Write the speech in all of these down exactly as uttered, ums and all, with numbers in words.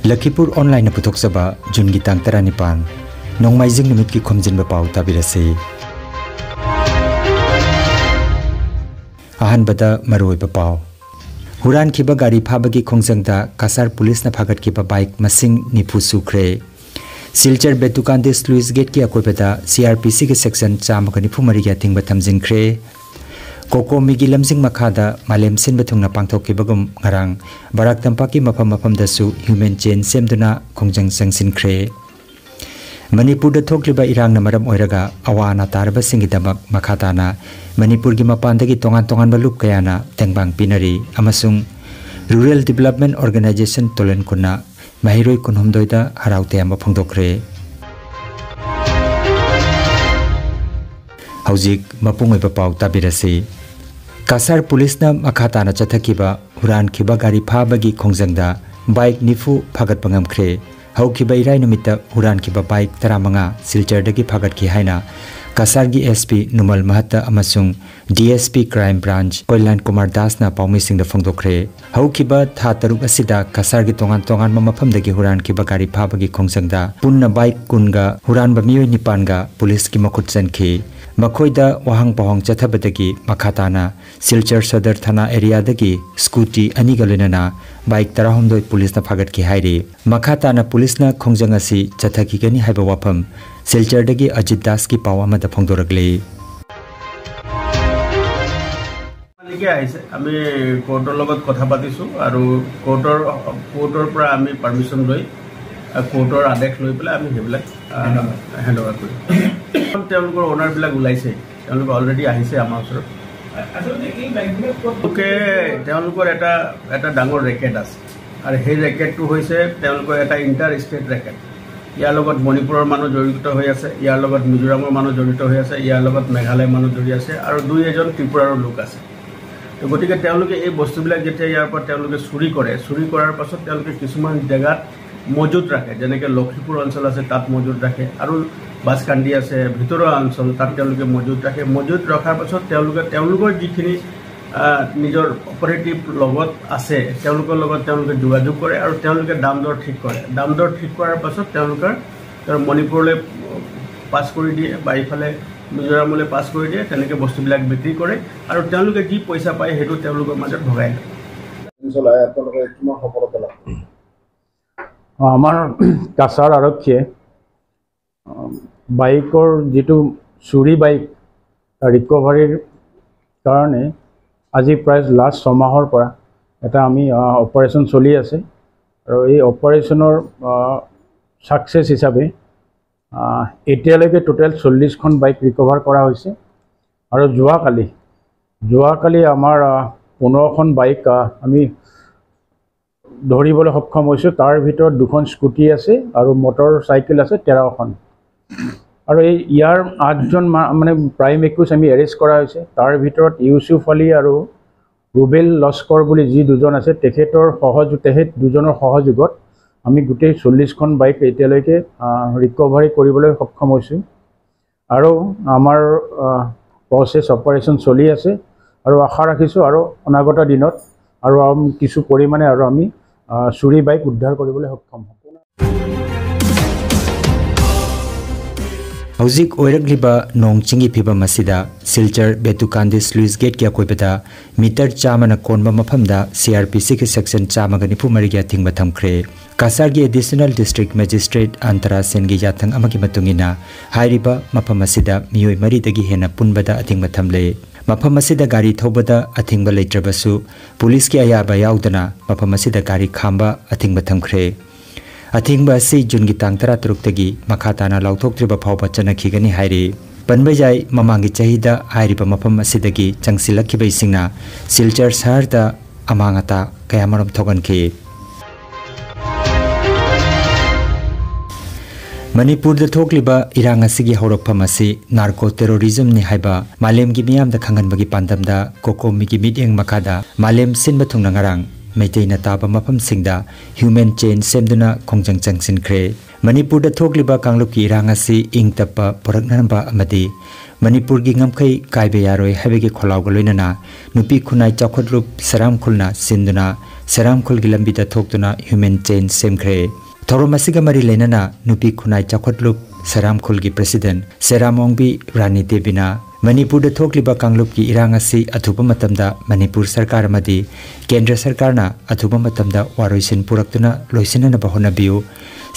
ꯂꯈꯤꯄꯨꯔ ꯑꯣꯟꯂꯥꯏꯟꯅ ꯄꯨꯊꯣꯛꯆꯕ ꯖꯨꯟꯒꯤ ꯇꯥꯡ ꯇꯔꯥꯅꯤꯄꯥꯟ, ꯅꯣꯡꯃꯥꯏꯖꯤꯡ ꯅꯨꯃꯤꯠꯀꯤ ꯈꯣꯝꯖꯤꯟꯕ ꯄꯥꯎ ꯇꯥꯕꯤꯔꯁꯤ꯫ ꯑꯍꯥꯟꯕꯗ ꯃꯔꯨꯑꯣꯏꯕ ꯄꯥꯎ꯫ ꯍꯨꯔꯥꯟꯈꯤꯕ ꯒꯥꯔꯤ ꯐꯥꯕꯒꯤ ꯈꯣꯡꯖꯪꯗ ꯀꯁꯥꯔ ꯄꯨꯂꯤꯁꯅ ꯐꯥꯒꯠꯈꯤꯕ ꯕꯥꯏꯛ ꯃꯁꯤꯡ ꯅꯤꯐꯨ ꯁꯨꯈ꯭ꯔꯦ꯫ ꯁꯤꯜꯆꯔ ꯕꯦꯇꯨꯀꯥꯟꯗꯤ ꯁ꯭ꯂꯨꯏꯁ ꯒꯦꯠꯀꯤ ꯑꯀꯣꯏꯕꯗ ꯁꯤ ꯑꯥꯔ ꯄꯤ ꯁꯤꯒꯤ ꯁꯦꯛꯁꯟ ꯆꯥꯝꯃꯒ ꯅꯤꯐꯨ ꯃꯔꯤꯒꯤ ꯑꯊꯤꯡꯕ ꯊꯝꯖꯤꯟꯈ꯭ꯔꯦ꯫ ꯀꯣꯀꯣꯃꯤꯒꯤ ꯂꯝꯖꯤꯡ ꯃꯈꯥꯗ ꯃꯥꯂꯦꯝ ꯁꯤꯟꯕ ꯊꯨꯡꯅ ꯄꯥꯡꯊꯣꯛꯈꯤꯕꯒꯨꯝ ꯉꯔꯥꯡ ꯕꯔꯥꯛ ꯇꯝꯄꯥꯛꯀꯤ ꯃꯐꯝ ꯃꯐꯝꯗꯁꯨ ꯍ꯭ꯌꯨꯃꯦꯟ ꯆꯦꯟ ꯁꯦꯝꯗꯨꯅ ꯈꯣꯡꯖꯪ ꯆꯪꯁꯤꯟꯈ꯭ꯔꯦ꯫ ꯃꯅꯤꯄꯨꯔꯗ ꯊꯣꯛꯂꯤꯕ ꯏꯔꯥꯡꯅ ꯃꯔꯝ ꯑꯣꯏꯔꯒ ꯑꯋꯥ ꯑꯅꯥ ꯇꯥꯔꯕꯁꯤꯡꯒꯤꯗꯃꯛ ꯃꯈꯥ ꯇꯥꯅ ꯃꯅꯤꯄꯨꯔꯒꯤ ꯃꯄꯥꯟꯗꯒꯤ ꯇꯣꯉꯥꯟ ꯇꯣꯉꯥꯟꯕ ꯂꯨꯞ ꯀꯌꯥꯅ ꯇꯦꯡꯕꯥꯡ ꯄꯤꯅꯔꯤ ꯑꯃꯁꯨꯡ Rural Development Organisation ꯇꯣꯂꯦꯟ ꯈꯨꯟꯅ ꯃꯍꯩꯔꯣꯏ ꯀꯨꯟꯍꯨꯝꯗꯣꯏꯗ ꯍꯔꯥꯎ ꯇꯌꯥꯝꯕ ꯐꯣꯡꯗꯣꯛꯈ꯭ꯔꯦ꯫ ꯍꯧꯖꯤꯛ ꯃꯄꯨꯡ ꯑꯣꯏꯕ ꯄꯥꯎ ꯇꯥꯕꯤꯔꯁꯤ꯫ ꯀꯁꯥꯔ ꯄꯨꯂꯤꯁꯅ ꯃꯈꯥ ꯇꯥꯅ ꯆꯠꯊꯈꯤꯕ ꯍꯨꯔꯥꯟꯈꯤꯕ ꯒꯥꯔꯤ ꯐꯥꯕꯒꯤ ꯈꯣꯡꯖꯪꯗ ꯕꯥꯏꯛ ꯅꯤꯐꯨ ꯐꯥꯒꯠꯄ ꯉꯝꯈ꯭ꯔꯦ꯫ ꯍꯧꯈꯤꯕ ꯏꯔꯥꯏ ꯅꯨꯃꯤꯠꯇ ꯍꯨꯔꯥꯟꯈꯤꯕ ꯕꯥꯏꯛ ꯇꯔꯥꯃꯉꯥ ꯁꯤꯜꯆꯔꯗꯒꯤ ꯐꯥꯒꯠꯈꯤ ꯍꯥꯏꯅ ꯀꯁꯥꯔꯒꯤ ꯑꯦꯁ ꯄꯤ ꯅꯨꯃꯜ ꯃꯍꯠꯇ ꯑꯃꯁꯨꯡ D S P crime branch Koilan Kumar ꯗꯥꯁꯅ ꯄꯥꯎꯃꯤꯁꯤꯡꯗ ꯐꯣꯡꯗꯣꯛꯈ꯭ꯔꯦ꯫ ꯍꯧꯈꯤꯕ ꯊꯥ ꯇꯔꯨꯛ ꯑꯁꯤꯗ ꯀꯁꯥꯔꯒꯤ ꯇꯣꯉꯥꯟ ꯇꯣꯉꯥꯟꯕ ꯃꯐꯝꯗꯒꯤ ꯍꯨꯔꯥꯟꯈꯤꯕ ꯒꯥꯔꯤ ꯐꯥꯕꯒꯤ ꯈꯣꯡꯖꯪꯗ ꯄꯨꯟꯅ ꯕꯥꯏꯛ ꯀꯨꯟꯒ ꯍꯨꯔꯥꯟꯕ ꯃꯤꯑꯣꯏ ꯅꯤꯄꯥꯟꯒ ꯄꯨꯂꯤꯁꯀꯤ ꯃꯈꯨꯠ ꯆꯟꯈꯤ꯫ ꯃꯈꯣꯏꯗ ꯋꯥꯍꯪ ꯄꯥꯎꯍꯪ ꯆꯠꯊꯕꯗꯒꯤ ꯃꯈꯥ ꯇꯥꯅ ꯁꯤꯜꯆꯔ ꯁꯗꯔ ꯊꯥꯅꯥ ꯑꯦꯔꯤꯌꯥꯗꯒꯤ ꯁ꯭ꯀꯨꯇꯤ ꯑꯅꯤꯒ ꯂꯣꯏꯅꯅ ꯕꯥꯏꯛ ꯇꯔꯥꯍꯨꯝꯗꯣꯏ ꯄꯨꯂꯤꯁꯅ ꯐꯥꯒꯠꯈꯤ ꯍꯥꯏꯔꯤ꯫ ꯃꯈꯥ ꯇꯥꯅ ꯄꯨꯂꯤꯁꯅ ꯈꯣꯡꯖꯪ ꯑꯁꯤ ꯆꯠꯊꯈꯤꯒꯅꯤ ꯍꯥꯏꯕ ꯋꯥꯐꯝ ꯁꯤꯜꯆꯔꯗꯒꯤ ꯑꯖꯤꯠ ꯗꯥꯁꯀꯤ ꯄꯥꯎ ꯑꯃꯗ ꯐꯣꯡꯗꯣꯔꯛꯂꯤ꯫ মালিকে আহিছে, আমি কোৰ্টৰ লগত কথা পাতিছোঁ আৰু কোৰ্টৰ, কোৰ্টৰ পৰা আমি পাৰ্মিশ্যন লৈ, আ, কোৰ্টৰ আদেশ লৈ পেলাই আমি সেইবিলাক, আ, হেণ্ড অভাৰ কৰিম। তেওঁলোকৰ অ'নাৰবিলাক ওলাইছে, তেওঁলোকে অলৰেডি আহিছে আমাৰ ওচৰত। আচলতে এই বাইকবিলাক ক'ত তেওঁলোকে, তেওঁলোকৰ এটা, এটা ডাঙৰ ৰেকেট আছে আৰু সেই ৰেকেটটো হৈছে তেওঁলোকৰ এটা ইণ্টাৰ ষ্টেট ৰেকেট। ইয়াৰ লগত মণিপুৰৰ মানুহ জড়িত হৈ আছে, ইয়াৰ লগত মিজোৰামৰ মানুহ জড়িত হৈ আছে, ইয়াৰ লগত মেঘালয়ৰ মানুহ জড়িত আছে আৰু দুই এজন ত্ৰিপুৰাৰো লোক আছে। তো গতিকে তেওঁলোকে এই বস্তুবিলাক যেতিয়া ইয়াৰ পৰা তেওঁলোকে চুৰি কৰে, চুৰি কৰাৰ পাছত তেওঁলোকে কিছুমান জেগাত মজুত ৰাখে, যেনেকে লক্ষীপুৰ অঞ্চল আছে তাত মজুত ৰাখে আৰু বাছকান্দি আছে, ভিতৰুৱা অঞ্চল, তাত তেওঁলোকে মজুত ৰাখে। মজুত ৰখাৰ পাছত তেওঁলোকে তেওঁলোকৰ যিখিনি আহ, নিজৰ অপাৰেটিভ লগত আছে, তেওঁলোকৰ লগত তেওঁলোকে যোগাযোগ কৰে আৰু তেওঁলোকে দাম দৰ ঠিক কৰে। দাম দৰ ঠিক কৰাৰ পাছত তেওঁলোকৰ, তেওঁ মণিপুৰলৈ পাছ কৰি দিয়ে বা ইফালে মিজোৰামলৈ পাছ কৰি দিয়ে, তেনেকে বস্তুবিলাক বিক্ৰী কৰে আৰু তেওঁলোকে যি পইচা পায় সেইটো তেওঁলোকৰ মাজত ভগাই লয়। চলাই আপোনালোকে কিমান সফলতা লাভ কৰিছে? আমাৰ কাছাৰ আৰক্ষীয়ে, আহ, বাইকৰ যিটো চুৰি বাইক, তাৰ ৰিকভাৰীৰ কাৰণে আজি প্ৰায় লাষ্ট ছমাহৰ পৰা এটা আমি, আহ, অপাৰেশ্যন চলি আছে। আৰু এই অপাৰেশ্যনৰ, আহ, ছাকচেছ হিচাপে, আহ, এতিয়ালৈকে টোটেল চল্লিছখন বাইক ৰিকভাৰ কৰা হৈছে। আৰু যোৱাকালি, যোৱাকালি আমাৰ, আহ, পোন্ধৰখন বাইক, আহ, আমি ধৰিবলৈ সক্ষম হৈছোঁ। তাৰ ভিতৰত দুখন স্কুটি আছে আৰু মটৰ চাইকেল আছে তেৰখন। আৰু এই ইয়াৰ আঠজন মা-, মানে প্ৰাইম একিউজ আমি এৰেষ্ট কৰা হৈছে। তাৰ ভিতৰত ইউচুফ আলী আৰু ৰুবেল লস্কৰ বুলি যি দুজন আছে, তেখেতৰ সহযোগ, তেখেত দুজনৰ সহযোগত আমি গোটেই চল্লিছখন বাইক এতিয়ালৈকে, আহ, ৰিকভাৰী কৰিবলৈ সক্ষম হৈছোঁ। আৰু আমাৰ, আহ, প্ৰচেছ অপাৰেশ্যন চলি আছে আৰু আশা ৰাখিছোঁ আৰু অনাগত দিনত আৰু আম-, কিছু পৰিমাণে আৰু আমি, আহ, চুৰি বাইক উদ্ধাৰ কৰিবলৈ সক্ষম হ'ম। ꯍꯧꯖꯤꯛ ꯑꯣꯏꯔꯛꯂꯤꯕ ꯅꯣꯡ ꯆꯤꯡꯒꯤ ꯐꯤꯕꯝ ꯑꯁꯤꯗ ꯁꯤꯜꯆꯔ ꯕꯦꯇꯨꯀꯥꯟꯗꯤ ꯁ꯭ꯂꯨꯏꯁ ꯒꯦꯠꯀꯤ ꯑꯀꯣꯏꯕꯗ ꯃꯤꯇꯔ ꯆꯥꯝꯃꯅ ꯀꯣꯟꯕ ꯃꯐꯝꯗ ꯁꯤ ꯑꯥꯔ ꯄꯤ ꯁꯤꯒꯤ ꯁꯦꯛꯁꯟ ꯆꯥꯝꯃꯒ ꯅꯤꯐꯨ ꯃꯔꯤꯒꯤ ꯑꯊꯤꯡꯕ ꯊꯝꯈ꯭ꯔꯦ꯫ ꯀꯁꯥꯔꯒꯤ ꯑꯦꯗꯤꯁꯅꯦꯜ ꯗꯤꯁꯇ꯭ꯔꯤꯛ ꯃꯦꯖꯤꯁꯇ꯭ꯔꯦꯠ ꯑꯟꯇꯔꯥ ꯁꯦꯟꯒꯤ ꯌꯥꯊꯪ ꯑꯃꯒꯤ ꯃꯇꯨꯡ ꯏꯟꯅ ꯍꯥꯏꯔꯤꯕ ꯃꯐꯝ ꯑꯁꯤꯗ ꯃꯤꯑꯣꯏ ꯃꯔꯤꯗꯒꯤ ꯍꯦꯟꯅ ꯄꯨꯟꯕꯗ ꯑꯊꯤꯡꯕ ꯊꯝꯂꯦ꯫ ꯃꯐꯝ ꯑꯁꯤꯗ ꯒꯥꯔꯤ ꯊꯧꯕꯗ ꯑꯊꯤꯡꯕ ꯂꯩꯇ꯭ꯔꯕꯁꯨ, ꯄꯨꯂꯤꯁꯀꯤ ꯑꯌꯥꯕ ꯌꯥꯎꯗꯅ ꯃꯐꯝ ꯑꯁꯤꯗ ꯒꯥꯔꯤ ꯈꯥꯝꯕ ꯑꯊꯤꯡꯕ ꯊꯝꯈ꯭ꯔꯦ꯫ ꯑꯊꯤꯡꯕ ꯑꯁꯤ ꯖꯨꯟꯒꯤ ꯇꯥꯡ ꯇꯔꯥꯇꯔꯨꯛꯇꯒꯤ ꯃꯈꯥ ꯇꯥꯅ ꯂꯥꯎꯊꯣꯛꯇ꯭ꯔꯤꯕ ꯐꯥꯎꯕ ꯆꯠꯅꯈꯤꯒꯅꯤ ꯍꯥꯏꯔꯤ꯫ ꯄꯟꯕ ꯌꯥꯏ, ꯃꯃꯥꯡꯒꯤ ꯆꯍꯤꯗ ꯍꯥꯏꯔꯤꯕ ꯃꯐꯝ ꯑꯁꯤꯗꯒꯤ ꯆꯪꯁꯤꯜꯂꯛꯈꯤꯕꯁꯤꯡꯅ ꯁꯤꯜꯆꯔ ꯁꯍꯔꯗ ꯑꯃꯥꯡ ꯑꯇꯥ ꯀꯌꯥꯃꯔꯨꯝ ꯊꯣꯛꯍꯟꯈꯤ꯫ ꯃꯅꯤꯄꯨꯔꯗ ꯊꯣꯛꯂꯤꯕ ꯏꯔꯥꯡ ꯑꯁꯤꯒꯤ ꯍꯧꯔꯛꯐꯝ ꯑꯁꯤ ꯅꯥꯔꯀꯣ ꯇꯦꯔꯣꯔꯤꯖꯝꯅꯤ ꯍꯥꯏꯕ ꯃꯥꯂꯦꯝꯒꯤ ꯃꯤꯌꯥꯝꯗ ꯈꯪꯍꯟꯕꯒꯤ ꯄꯥꯟꯗꯝꯗ ꯀꯣꯀꯣꯃꯤꯒꯤ ꯃꯤꯠꯌꯦꯡ ꯃꯈꯥꯗ ꯃꯥꯂꯦꯝ ꯁꯤꯟꯕ ꯊꯨꯡꯅ ꯉꯔꯥꯡ ꯃꯩꯇꯩꯅ ꯇꯥꯕ ꯃꯐꯝꯁꯤꯡꯗ ꯍ꯭ꯌꯨꯃꯦꯟ ꯆꯦꯟ ꯁꯦꯝꯗꯨꯅ ꯈꯣꯡꯖꯪ ꯆꯪꯁꯤꯟꯈ꯭ꯔꯦ꯫ ꯃꯅꯤꯄꯨꯔꯗ ꯊꯣꯛꯂꯤꯕ ꯀꯥꯡꯂꯨꯞꯀꯤ ꯏꯔꯥꯡ ꯑꯁꯤ ꯏꯪ ꯇꯞꯄ ꯄꯨꯔꯛꯅꯅꯕ ꯑꯃꯗꯤ ꯃꯅꯤꯄꯨꯔꯒꯤ ꯉꯝꯈꯩ ꯀꯥꯏꯕ ꯌꯥꯔꯣꯏ ꯍꯥꯏꯕꯒꯤ ꯈꯣꯜꯂꯥꯎꯒ ꯂꯣꯏꯅꯅ ꯅꯨꯄꯤ ꯈꯨꯟꯅꯥꯏ ꯆꯥꯎꯈꯠꯂꯨꯞ ꯁꯦꯔꯥꯝ ꯈꯨꯜꯅ ꯁꯤꯟꯗꯨꯅ ꯁꯦꯔꯥꯝ ꯈꯨꯜꯒꯤ ꯂꯝꯕꯤꯗ ꯊꯣꯛꯇꯨꯅ human chain ꯁꯦꯝꯈ꯭ꯔꯦ꯫ ꯊꯧꯔꯝ ꯑꯁꯤꯒ ꯃꯔꯤ ꯂꯩꯅꯅ ꯅꯨꯄꯤ ꯈꯨꯟꯅꯥꯏ ꯆꯥꯎꯈꯠꯂꯨꯞ ꯁꯦꯔꯥꯝ ꯈꯨꯜꯒꯤ president ꯁꯦꯔꯥꯝ ꯑꯣꯡꯕꯤ ꯔꯥꯅꯤ ꯗꯦꯕꯤꯅ ꯃꯅꯤꯄꯨꯔꯗ ꯊꯣꯛꯂꯤꯕ ꯀꯥꯡꯂꯨꯞꯀꯤ ꯏꯔꯥꯡ ꯑꯁꯤ ꯑꯊꯨꯕ ꯃꯇꯝꯗ ꯃꯅꯤꯄꯨꯔ ꯁꯔꯀꯥꯔ ꯑꯃꯗꯤ ꯀꯦꯟꯗ꯭ꯔ ꯁꯔꯀꯥꯔꯅ ꯑꯊꯨꯕ ꯃꯇꯝꯗ ꯋꯥꯔꯣꯏꯁꯤꯟ ꯄꯨꯔꯛꯇꯨꯅ ꯂꯣꯏꯁꯤꯟꯅꯅꯕ ꯍꯣꯠꯅꯕꯤꯌꯨ꯫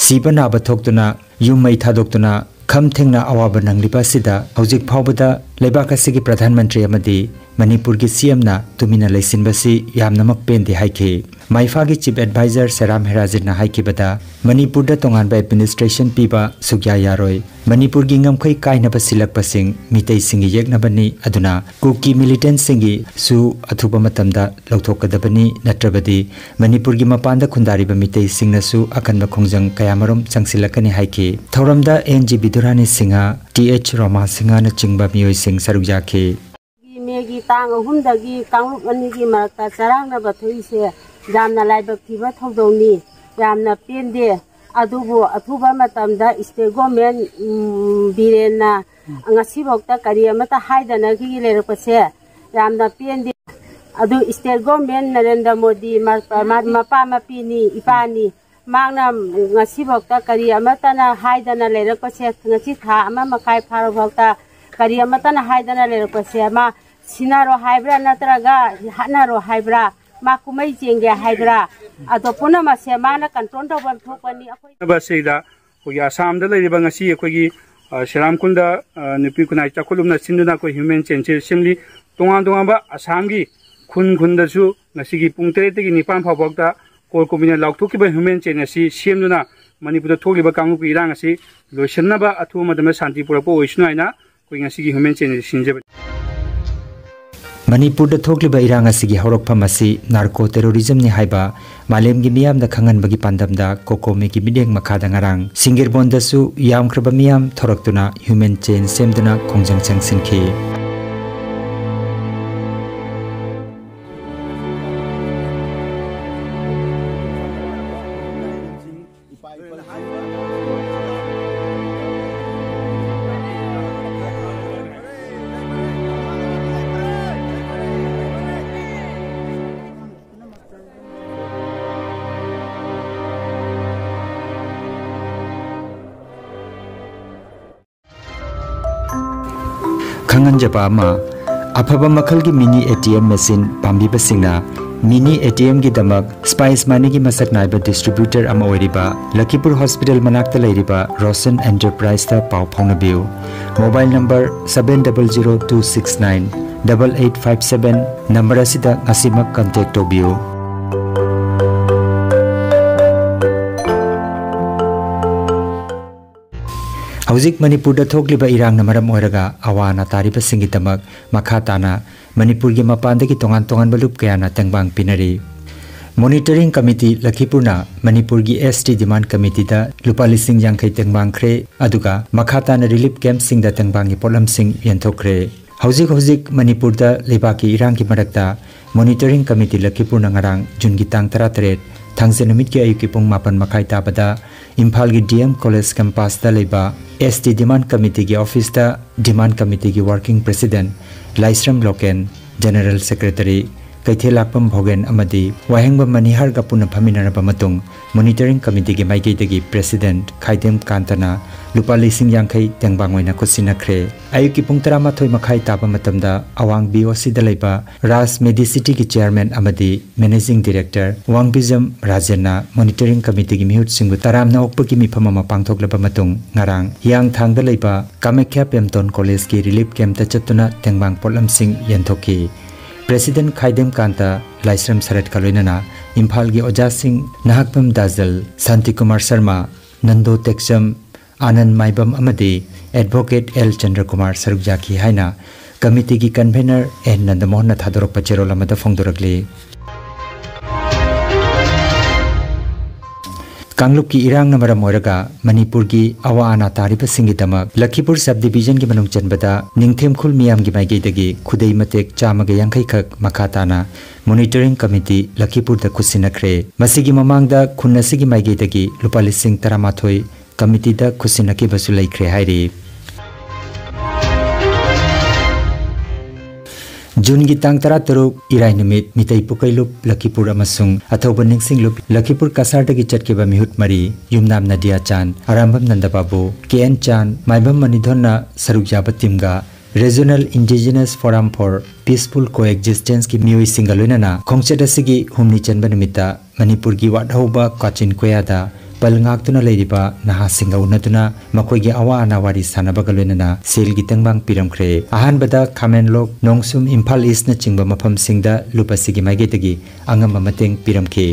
ꯁꯤꯕ ꯅꯥꯕ ꯊꯣꯛꯇꯨꯅ ꯌꯨꯝ ꯃꯩ ꯊꯥꯗꯣꯛꯇꯨꯅ ꯈꯝ ꯊꯦꯡꯅ ꯑꯋꯥꯕ ꯅꯪꯂꯤꯕ ꯑꯁꯤꯗ ꯍꯧꯖꯤꯛ ꯐꯥꯎꯕꯗ ꯂꯩꯕꯥꯛ ꯑꯁꯤꯒꯤ ꯄ꯭ꯔꯙꯥꯟ ꯃꯟꯇ꯭ꯔꯤ ꯑꯃꯗꯤ ꯃꯅꯤꯄꯨꯔꯒꯤ ꯁꯤ ꯑꯦꯝꯅ ꯇꯨꯃꯤꯟꯅ ꯂꯩꯁꯤꯟꯕꯁꯤ ꯌꯥꯝꯅꯃꯛ ꯄꯦꯟꯗꯦ ꯍꯥꯏꯈꯤ꯫ ꯃꯥꯏꯐꯥꯒꯤ chief adviser ꯁꯦꯔꯥꯝ ꯍꯦꯔꯥꯖꯤꯠꯅ ꯍꯥꯏꯈꯤꯕꯗ, ꯃꯅꯤꯄꯨꯔꯗ ꯇꯣꯉꯥꯟꯕ administration ꯄꯤꯕ ꯁꯨꯛꯌꯥ ꯌꯥꯔꯣꯏ꯫ ꯃꯅꯤꯄꯨꯔꯒꯤ ꯉꯝꯈꯩ ꯀꯥꯏꯅꯕ ꯁꯤꯜꯂꯛꯄꯁꯤꯡ ꯃꯤꯇꯩꯁꯤꯡꯒꯤ ꯌꯦꯛꯅꯕꯅꯤ, ꯑꯗꯨꯅ ꯀꯨꯀꯤ militantꯁꯤꯡꯒꯤꯁꯨ ꯑꯊꯨꯕ ꯃꯇꯝꯗ ꯂꯧꯊꯣꯛꯀꯗꯕꯅꯤ, ꯅꯠꯇ꯭ꯔꯕꯗꯤ ꯃꯅꯤꯄꯨꯔꯒꯤ ꯃꯄꯥꯟꯗ ꯈꯨꯟꯗꯥꯔꯤꯕ ꯃꯤꯇꯩꯁꯤꯡꯅꯁꯨ ꯑꯀꯟꯕ ꯈꯣꯡꯖꯪ ꯀꯌꯥꯃꯔꯨꯝ ꯆꯪꯁꯤꯜꯂꯛꯀꯅꯤ ꯍꯥꯏꯈꯤ꯫ ꯊꯧꯔꯝꯗ N G Bidurani Singh, T H Roma ꯁꯤꯡꯍꯅꯆꯤꯡꯕ ꯃꯤꯑꯣꯏꯁꯤꯡ ꯁꯔꯨꯛ ꯌꯥꯈꯤ꯫ ꯃꯦꯒꯤ ꯇꯥꯡ ꯑꯍꯨꯝꯗꯒꯤ ꯀꯥꯡꯂꯨꯞ ꯑꯅꯤꯒꯤ ꯃꯔꯛꯇ ꯆꯔꯥꯡꯅꯕ ꯊꯣꯛꯏꯁꯦ ꯌꯥꯝꯅ ꯂꯥꯏꯕꯛ ꯊꯤꯕ ꯊꯧꯗꯧꯅꯤ, ꯌꯥꯝꯅ ꯄꯦꯟꯗꯦ꯫ ꯑꯗꯨꯕꯨ ꯑꯊꯨꯕ ꯃꯇꯝꯗ state government, ꯎꯝ, ꯕꯤꯔꯦꯟꯅ ꯉꯁꯤꯐꯥꯎꯗ ꯀꯔꯤ ꯑꯃꯠꯇ ꯍꯥꯏꯗꯅ ꯂꯩꯔꯛꯄꯁꯦ ꯌꯥꯝꯅ ꯄꯦꯟꯗꯦ꯫ ꯑꯗꯨ state government ꯅꯔꯦꯟꯗ꯭ꯔ ꯃꯣꯗꯤ ꯃ-, ꯃ-, ꯃꯄꯥ ꯃꯄꯤꯅꯤ, ꯏꯄꯥꯅꯤ꯫ ꯃꯍꯥꯛꯅ ꯉꯁꯤꯐꯥꯎꯗ ꯀꯔꯤ ꯑꯃꯠꯇꯅ ꯍꯥꯏꯗꯅ ꯂꯩꯔꯛꯄꯁꯦ, ꯉꯁꯤ ꯊꯥ ꯑꯃ ꯃꯈꯥꯏ ꯐꯥꯔꯐꯥꯎꯗ ꯀꯔꯤ ꯑꯃꯠꯇꯅ ꯍꯥꯏꯗꯅ ꯂꯩꯔꯛꯄꯁꯦ, ꯃꯥ ꯁꯤꯟꯅꯔꯣ ꯍꯥꯏꯕ꯭ꯔꯥ ꯅꯠꯇ꯭ꯔꯒ ꯍꯥꯠꯅꯔꯣ ꯍꯥꯏꯕ꯭ꯔꯥ, ꯃꯥ ꯀꯨꯝꯍꯩ ꯆꯦꯟꯒꯦ ꯍꯥꯏꯕ꯭ꯔꯥ, ꯑꯗꯣ ꯄꯨꯝꯅꯃꯛꯁꯦ ꯃꯥꯅ control ꯇꯧꯐꯝ ꯊꯣꯛꯄꯅꯤ꯫ ꯑꯩꯈꯣꯏ ꯁꯤꯗ ꯑꯩꯈꯣꯏꯒꯤ ꯑꯁꯥꯝꯗ ꯂꯩꯔꯤꯕ ꯉꯁꯤ ꯑꯩꯈꯣꯏꯒꯤ, ꯑ, ꯁꯦꯔꯥꯝ ꯈꯨꯜꯗ, ꯑ, ꯅꯨꯄꯤ ꯈꯨꯟꯅꯥꯏ ꯆꯥꯎꯈꯠꯂꯨꯞꯅ ꯁꯤꯟꯗꯨꯅ ꯑꯩꯈꯣꯏ human chainꯁꯦ ꯁꯦꯝꯂꯤ꯫ ꯇꯣꯉꯥꯟ ꯇꯣꯉꯥꯟꯕ ꯑꯁꯥꯝꯒꯤ ꯈꯨꯟ ꯈꯨꯟꯗꯁꯨ ꯉꯁꯤꯒꯤ ꯄꯨꯡ ꯇꯔꯦꯠꯇꯒꯤ ꯅꯤꯄꯥꯟ ꯐꯥꯎꯕ ꯐꯥꯎꯕꯗ core committeeꯅ ꯂꯥꯎꯊꯣꯛꯈꯤꯕ human chain ꯑꯁꯤ ꯁꯦꯝꯗꯨꯅ ꯃꯅꯤꯄꯨꯔꯗ ꯊꯣꯛꯂꯤꯕ ꯀꯥꯡꯂꯨꯞꯀꯤ ꯏꯔꯥꯡ ꯑꯁꯤ ꯂꯣꯏꯁꯤꯟꯅꯕ, ꯑꯊꯨꯕ ꯃꯇꯝꯗ ꯁꯥꯟꯇꯤ ꯄꯨꯔꯛꯄ ꯑꯣꯏꯁꯅꯨ ꯍꯥꯏꯅ ꯑꯩꯈꯣꯏ ꯉꯁꯤꯒꯤ human chain ꯑꯁꯤ ꯁꯤꯟꯖꯕꯅꯤ꯫ ꯃꯅꯤꯄꯨꯔꯗ ꯊꯣꯛꯂꯤꯕ ꯏꯔꯥꯡ ꯑꯁꯤꯒꯤ ꯍꯧꯔꯛꯐꯝ ꯑꯁꯤ narco terrorismꯅꯤ ꯍꯥꯏꯕ ꯃꯥꯂꯦꯝꯒꯤ ꯃꯤꯌꯥꯝꯗ ꯈꯪꯍꯟꯕꯒꯤ ꯄꯥꯟꯗꯝꯗ ꯀꯣꯀꯣꯃꯤꯒꯤ ꯃꯤꯠꯌꯦꯡ ꯃꯈꯥꯗ ꯉꯔꯥꯡ ꯁꯤꯡꯒꯤꯔꯕꯣꯟꯗꯁꯨ ꯌꯥꯝꯈ꯭ꯔꯕ ꯃꯤꯌꯥꯝ ꯊꯣꯔꯛꯇꯨꯅ human chain ꯁꯦꯝꯗꯨꯅ ꯈꯣꯡꯖꯪ ꯆꯪꯁꯤꯟꯈꯤ꯫ ꯖꯄ ꯑꯃ, ꯑꯐꯕ ꯃꯈꯜꯒꯤ mini A T M machine ꯄꯥꯝꯕꯤꯕꯁꯤꯡꯅ ꯃꯤꯅꯤ ꯑꯦ ꯇꯤ ꯑꯦꯝꯒꯤꯗꯃꯛ ꯁ꯭ꯄꯥꯏꯁ ꯃꯅꯤꯒꯤ ꯃꯁꯛ ꯅꯥꯏꯕ ꯗꯤꯁꯇ꯭ꯔꯤꯕ꯭ꯌꯨꯇꯔ ꯑꯃ ꯑꯣꯏꯔꯤꯕ ꯂꯈꯤꯄꯨꯔ ꯍꯣꯁꯄꯤꯇꯥꯜ ꯃꯅꯥꯛꯇ ꯂꯩꯔꯤꯕ ꯔꯣꯁꯟ ꯑꯦꯟꯇꯔꯄ꯭ꯔꯥꯏꯖꯇ ꯄꯥꯎ ꯐꯥꯎꯅꯕꯤꯌꯨ꯫ Mobile number seven double zero two six nine double eight five seven number ꯑꯁꯤꯗ ꯉꯁꯤꯃꯛ ꯀꯟꯇꯦꯛ ꯇꯧꯕꯤꯌꯨ꯫ ꯍꯧꯖꯤꯛ ꯃꯅꯤꯄꯨꯔꯗ ꯊꯣꯛꯂꯤꯕ ꯏꯔꯥꯡꯅ ꯃꯔꯝ ꯑꯣꯏꯔꯒ ꯑꯋꯥ ꯑꯅꯥ ꯇꯥꯔꯤꯕꯁꯤꯡꯒꯤꯗꯃꯛ ꯃꯈꯥ ꯇꯥꯅ ꯃꯅꯤꯄꯨꯔꯒꯤ ꯃꯄꯥꯟꯗꯒꯤ ꯇꯣꯉꯥꯟ ꯇꯣꯉꯥꯟꯕ ꯂꯨꯞ ꯀꯌꯥꯅ ꯇꯦꯡꯕꯥꯡ ꯄꯤꯅꯔꯤ꯫ ꯃꯣꯅꯤꯇꯔꯤꯡ ꯀꯃꯤꯇꯤ ꯂꯈꯤꯄꯨꯔꯅ ꯃꯅꯤꯄꯨꯔꯒꯤ ꯑꯦꯁ ꯇꯤ ꯗꯤꯃꯥꯟ ꯀꯃꯤꯇꯤꯗ ꯂꯨꯄꯥ ꯂꯤꯁꯤꯡ ꯌꯥꯡꯈꯩ ꯇꯦꯡꯕꯥꯡꯈ꯭ꯔꯦ, ꯑꯗꯨꯒ ꯃꯈꯥ ꯇꯥꯅ ꯔꯤꯂꯤꯐ ꯀꯦꯝꯞꯁꯤꯡꯗ ꯇꯦꯡꯕꯥꯡꯒꯤ ꯄꯣꯠꯂꯝꯁꯤꯡ ꯌꯦꯟꯊꯣꯛꯈ꯭ꯔꯦ꯫ ꯍꯧꯖꯤꯛ ꯍꯧꯖꯤꯛ ꯃꯅꯤꯄꯨꯔꯗ ꯂꯩꯕꯥꯛꯀꯤ ꯏꯔꯥꯡꯒꯤ ꯃꯔꯛꯇ ꯃꯣꯅꯤꯇꯔꯤꯡ ꯀꯃꯤꯇꯤ ꯂꯈꯤꯄꯨꯔꯅ ꯉꯔꯥꯡ ꯖꯨꯟꯒꯤ ꯇꯥꯡ ꯇꯔꯥꯇꯔꯦꯠ, ꯊꯥꯡꯖ ꯅꯨꯃꯤꯠꯀꯤ ꯑꯌꯨꯛꯀꯤ ꯄꯨꯡ ꯃꯥꯄꯟ ꯃꯈꯥꯏ ꯇꯥꯕꯗ ꯏꯝꯐꯥꯜꯒꯤ ꯗꯤ ꯑꯦꯝ ꯀꯣꯂꯦꯖ ꯀꯦꯝꯄꯁꯇ ꯂꯩꯕ ꯑꯦꯁ ꯇꯤ ꯗꯤꯃꯥꯟ ꯀꯃꯤꯇꯤꯒꯤ ꯑꯣꯐꯤꯁꯇ ꯗꯤꯃꯥꯟ ꯀꯃꯤꯇꯤꯒꯤ ꯋꯥꯔꯀꯤꯡ ꯄ꯭ꯔꯦꯁꯤꯗꯦꯟꯠ ꯂꯥꯏꯁ꯭ꯔꯝ ꯂꯣꯀꯦꯟ, ꯖꯦꯅꯔꯦꯜ ꯁꯦꯀ꯭ꯔꯦꯇꯔꯤ ꯀꯩꯊꯦꯜꯂꯥꯛꯄꯝ ꯚꯣꯒꯦꯟ ꯑꯃꯗꯤ ꯋꯥꯍꯦꯡꯕꯝ ꯃꯅꯤꯍꯥꯔꯒ ꯄꯨꯟꯅ ꯐꯝꯃꯤꯟꯅꯔꯕ ꯃꯇꯨꯡ, ꯃꯣꯅꯤꯇꯔꯤꯡ ꯀꯃꯤꯇꯤꯒꯤ ꯃꯥꯏꯀꯩꯗꯒꯤ ꯄ꯭ꯔꯦꯁꯤꯗꯦꯟꯠ ꯈꯥꯏꯗꯦꯝ ꯀꯥꯟꯇꯅ ꯂꯨꯄꯥ ꯂꯤꯁꯤꯡ ꯌꯥꯡꯈꯩ ꯇꯦꯡꯕꯥꯡ ꯑꯣꯏꯅ ꯈꯨꯠꯁꯤꯟꯅꯈ꯭ꯔꯦ꯫ ꯑꯌꯨꯛꯀꯤ ꯄꯨꯡ ꯇꯔꯥꯃꯥꯊꯣꯏ ꯃꯈꯥꯏ ꯇꯥꯕ ꯃꯇꯝꯗ ꯑꯋꯥꯡ ꯕꯤ ꯑꯣ ꯁꯤꯗ ꯂꯩꯕ ꯔꯥꯖ ꯃꯦꯗꯤꯁꯤꯇꯤꯒꯤ ꯆꯦꯌꯔꯃꯦꯟ ꯑꯃꯗꯤ ꯃꯦꯅꯦꯖꯤꯡ ꯗꯤꯔꯦꯛꯇꯔ ꯋꯥꯡꯕꯤꯖꯝ ꯔꯥꯖꯦꯟꯅ ꯃꯣꯅꯤꯇꯔꯤꯡ ꯀꯃꯤꯇꯤꯒꯤ ꯃꯤꯍꯨꯠꯁꯤꯡꯕꯨ ꯇꯔꯥꯝꯅ ꯑꯣꯛꯄꯒꯤ ꯃꯤꯐꯝ ꯑꯃ ꯄꯥꯡꯊꯣꯛꯂꯕ ꯃꯇꯨꯡ, ꯉꯔꯥꯡ ꯍꯤꯌꯥꯡꯊꯥꯡꯗ ꯂꯩꯕ ꯀꯥꯃꯦꯈ꯭ꯌꯥ ꯄꯦꯝꯇꯣꯟ ꯀꯣꯂꯦꯖꯀꯤ ꯔꯤꯂꯤꯐ ꯀꯦꯝꯞꯇ ꯆꯠꯇꯨꯅ ꯇꯦꯡꯕꯥꯡ ꯄꯣꯠꯂꯝꯁꯤꯡ ꯌꯦꯟꯊꯣꯛꯈꯤ꯫ ꯄ꯭ꯔꯦꯁꯤꯗꯦꯟꯠ ꯈꯥꯏꯗꯦꯝ ꯀꯥꯟꯇ ꯂꯥꯏꯁ꯭ꯔꯝ ꯁꯔꯠꯀ ꯂꯣꯏꯅꯅ ꯏꯝꯐꯥꯜꯒꯤ ꯑꯣꯖꯥꯁꯤꯡ ꯅꯍꯥꯛꯄꯝ ꯗꯥꯖꯜ, ꯁꯥꯟꯇꯤꯀꯨꯃꯥꯔ ꯁꯔꯃ, ꯅꯟꯗꯣ ꯇꯦꯛꯆꯝ, ꯑꯥꯅꯟ ꯃꯥꯏꯕꯝ ꯑꯃꯗꯤ ꯑꯦꯗꯚꯣꯀꯦꯠ ꯑꯦꯜ ꯆꯟꯗ꯭ꯔꯀꯨꯃꯥꯔ ꯁꯔꯨꯛ ꯌꯥꯈꯤ ꯍꯥꯏꯅ ꯀꯃꯤꯇꯤꯒꯤ ꯀꯟꯚꯦꯅꯔ ꯑꯦꯟ ꯅꯟꯗꯃꯣꯍꯟꯅ ꯊꯥꯗꯣꯔꯛꯄ ꯆꯦꯔꯣꯜ ꯑꯃꯗ ꯐꯣꯡꯗꯣꯔꯛꯂꯤ꯫ ꯀꯥꯡꯂꯨꯞꯀꯤ ꯏꯔꯥꯡꯅ ꯃꯔꯝ ꯑꯣꯏꯔꯒ ꯃꯅꯤꯄꯨꯔꯒꯤ ꯑꯋꯥ ꯑꯅꯥ ꯇꯥꯔꯤꯕꯁꯤꯡꯒꯤꯗꯃꯛ ꯂꯈꯤꯄꯨꯔ ꯁꯕ ꯗꯤꯕꯤꯖꯟꯒꯤ ꯃꯅꯨꯡ ꯆꯟꯕꯗ ꯅꯤꯡꯊꯦꯝꯈꯨꯜ ꯃꯤꯌꯥꯝꯒꯤ ꯃꯥꯏꯀꯩꯗꯒꯤ ꯈꯨꯗꯩ ꯃꯇꯦꯛ ꯆꯥꯝꯃꯒ ꯌꯥꯡꯈꯩ ꯈꯛ ꯃꯈꯥ ꯇꯥꯅ ꯃꯣꯅꯤꯇꯔꯤꯡ ꯀꯃꯤꯇꯤ ꯂꯈꯤꯄꯨꯔꯗ ꯈꯨꯠꯁꯤꯟꯅꯈ꯭ꯔꯦ꯫ ꯃꯁꯤꯒꯤ ꯃꯃꯥꯡꯗ ꯈꯨꯟ ꯑꯁꯤꯒꯤ ꯃꯥꯏꯀꯩꯗꯒꯤ ꯂꯨꯄꯥ ꯂꯤꯁꯤꯡ ꯇꯔꯥꯃꯥꯊꯣꯏ ꯀꯃꯤꯇꯤꯗ ꯈꯨꯠꯁꯤꯟꯅꯈꯤꯕꯁꯨ ꯂꯩꯈ꯭ꯔꯦ ꯍꯥꯏꯔꯤ꯫ ꯖꯨꯟꯒꯤ ꯇꯥꯡ ꯇꯔꯥꯇꯔꯨꯛ, ꯏꯔꯥꯏ ꯅꯨꯃꯤꯠ, ꯃꯤꯇꯩ ꯄꯨꯀꯩꯂꯨꯞ ꯂꯈꯤꯄꯨꯔ ꯑꯃꯁꯨꯡ ꯑꯊꯧꯕ ꯅꯤꯡꯁꯤꯡꯂꯨꯞ ꯂꯈꯤꯄꯨꯔ ꯀꯁꯥꯔꯗꯒꯤ ꯆꯠꯈꯤꯕ ꯃꯤꯍꯨꯠ ꯃꯔꯤ, ꯌꯨꯝꯅꯥꯝ ꯅꯗꯤꯌꯥ ꯆꯥꯟ, ꯑꯔꯥꯝꯕꯝ ꯅꯟꯗꯕꯥꯕꯨ, ꯀꯦ ꯑꯦꯟ ꯆꯥꯟ, ꯃꯥꯏꯕꯝ ꯃꯅꯤꯙꯣꯟꯅ ꯁꯔꯨꯛ ꯌꯥꯕ ꯇꯤꯝꯒ Regional Indigenous Forum for Peaceful Coexistence ꯀꯤ ꯃꯤꯑꯣꯏꯁꯤꯡꯒ ꯂꯣꯏꯅꯅ ꯈꯣꯡꯆꯠ ꯑꯁꯤꯒꯤ ꯍꯨꯝꯅꯤ ꯆꯟꯕ ꯅꯨꯃꯤꯠꯇ ꯃꯅꯤꯄꯨꯔꯒꯤ ꯋꯥꯠꯍꯧꯕ ꯀꯥꯆꯤꯟ ꯀꯣꯌꯥꯗ ꯄꯜ ꯉꯥꯛꯇꯨꯅ ꯂꯩꯔꯤꯕ ꯅꯍꯥꯁꯤꯡꯒ ꯎꯅꯗꯨꯅ ꯃꯈꯣꯏꯒꯤ ꯑꯋꯥ ꯑꯅꯥ ꯋꯥꯔꯤ ꯁꯥꯟꯅꯕꯒ ꯂꯣꯏꯅꯅ ꯁꯦꯜꯒꯤ ꯇꯦꯡꯕꯥꯡ ꯄꯤꯔꯝꯈ꯭ꯔꯦ꯫ ꯑꯍꯥꯟꯕꯗ ꯈꯥꯃꯦꯟꯂꯣꯛ, ꯅꯣꯡꯁꯨꯝ, ꯏꯝꯐꯥꯜ ꯏꯁꯅꯆꯤꯡꯕ ꯃꯐꯝꯁꯤꯡꯗ ꯂꯨꯞ ꯑꯁꯤꯒꯤ ꯃꯥꯏꯀꯩꯗꯒꯤ ꯑꯉꯝꯕ ꯃꯇꯦꯡ ꯄꯤꯔꯝꯈꯤ꯫